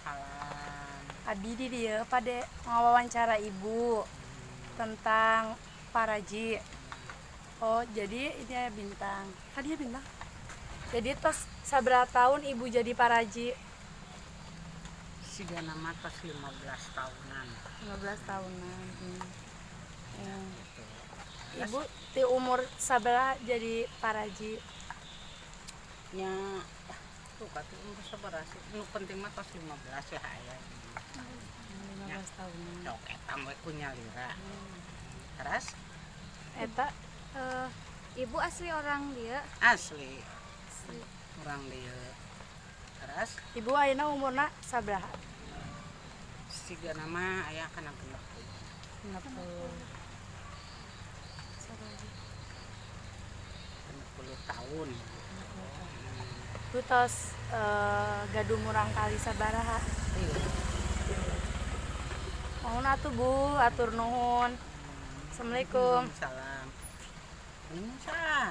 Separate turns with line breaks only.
Salam.
Abi di dieu bade ngawawancara Ibu tentang paraji. Oh, jadi ini ya Bintang. Tadi ya Bintang. Jadi tos sabaraha tahun Ibu jadi paraji?
Sigana mah tos 15 tahunan.
15 tahunan.
Gitu.
Ibu di umur sabaraha jadi paraji?
Nya tuh kata umur sabaraha sih? Nu penting mah tos 15 ya aya.
15 tahunan.
Cok eta we ku nyalira. Terus?
Eta.
Ibu asli orang dieu?
Asli orang dieu. Terus?
Ibu ayeuna umurna sabaraha?
Sigana mah aya kana 60.
60.
60 tahun.
Ibu tos gaduh murangkalih sabaraha?
Iya.
Mohon atuh, Bu, atur nuhun. Assalamualaikum.
Salam. Salam.